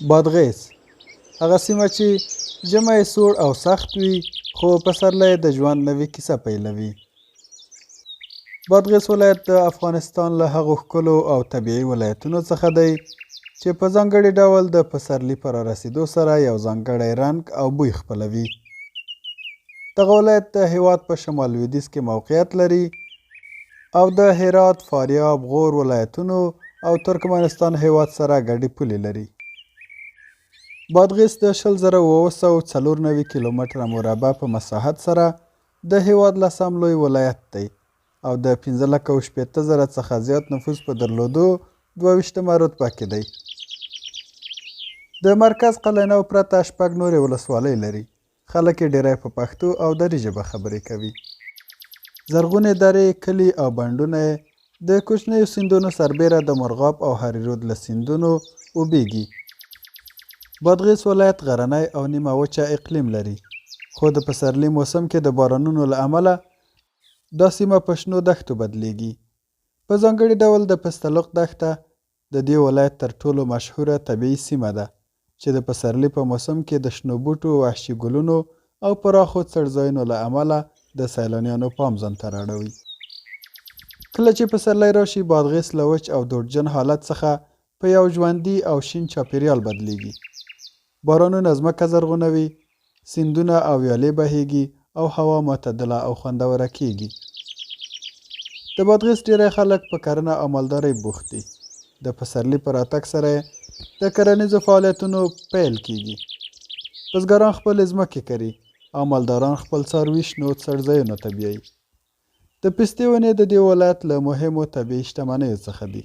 بادغیس هغه سیمه چې ژمی یې سوړ او سخت وي، خو پسرلی یې د ژوند نوې کیسه پیلوي. بادغیس ولایت د افغانستان له هغو ښکلو او طبیعي ولایتونو څخه دی چې په ځانګړي ډول د پسرلي په رارسېدو سره یو ځانګړی رنګ او بوی خپلوي. دغه ولایت د هېواد په شمال لوېدیځ کې موقعیت لري او د هرات، فاریاب، غور ولایتونو او ترکمنستان هېواد سره ګډې پولې لري. بادغیس د 20,794 کیلومتره مربع په مساحت سره د هېواد لسم لوی ولایت دی او د 5 لکه او 60 زره څخه زیات نفوس په درلودو 22مه رتبه کې دی. د مرکز قلعه نو پرته شپږ نورې ولسوالۍ لري. خلک یې ډېری په پښتو او دري ژبه خبرې کوي. زرغونې درې، کلي او بنډونه یې د کوچنیو سیندونو سربېره د مرغاب او هریرود له سیندونو اوبېږي. بادغیس ولایت غرنی او نیمه وچه اقلیم لري، خو د پسرلي موسم کې د بارانونو له امله دا سیمه په شنو دښتو بدلېږي. په ځانګړي ډول د پستلق دښته د دې ولایت تر ټولو مشهوره طبیعي سیمه ده چې د پسرلي په موسم کې د شنو بوټو، وحشي ګلونو او پراخو څړځایونو له امله د سیلانیانو پام ځان ته رااړوي. کله چې پسرلی راشي، بادغیس له وچ او دوړجن حالت څخه په یو ژوندي او شین چاپېریال بدلېږي. بارانونه ځمکه زرغونوي، سیندونه او ویالې بهېږي او هوا معتدله او خوندوره کېږي. د بادغیس ډېری خلک په کرنه او مالدارۍ بوخت دي. د پسرلي په راتګ سره یې د کرنیزو فعالیتونو پیل کېږي. بزګران خپلې ځمکې کري او مالداران خپل څاروي شنو څړځایونو ته بیایي. د پستې ونې د دې ولایت له مهمو طبیعي شتمنیو څخه دي.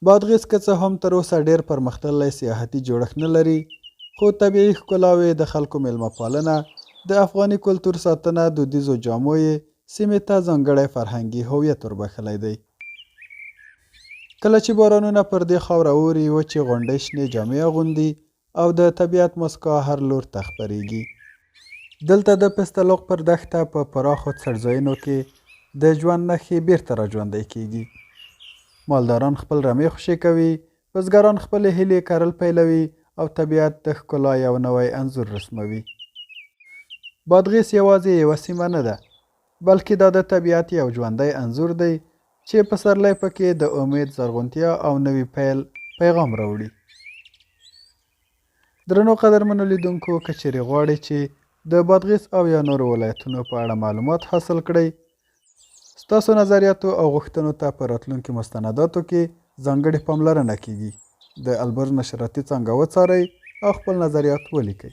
بادغیس که څه هم تر اوسه ډېر پرمختللی سیاحتي جوړښت نه لري، خو طبیعي ښکلاوې، د خلکو مېلمه پالنه، د افغاني کلتور ساتنه، دودیزو جامو یې سیمې ته ځانګړی فرهنګي هویت وربښلی دی. کله چې بارانونه پر دې خاوره اوري، وچې غونډۍ شنې جامې اغوندي او د طبیعت موسکا هر لور ته خپرېږي. دلته د پستلوق پر دښته په پراخو څړځایونو کې د ژوند نښې بیرته راژوندۍ کېږي. مالداران خپل رمې خوشې کوي، بزګران خپلې هیلې کرل پیلوي او طبیعت د ښکلا یو نوی انځور رسموي. بادغیس یوازې یوه سیمه نه ده، بلکې دا د طبیعت یو ژوندی انځور دی چې پسرلی پکې د امید، زرغونتیا او نوي پیل پیغام راوړي. درنو قدرمنو لیدونکو، که چیرې غواړئ چې د بادغیس او یا نورو ولایتونو په اړه معلومات حاصل کړئ، ستاسو نظریاتو او غوښتنو ته په راتلونکي مستنداتو کې ځانګړې پاملرنه کیږي. د البرز نشراتي څانګه وڅارئ او خپل نظریات ولیکئ.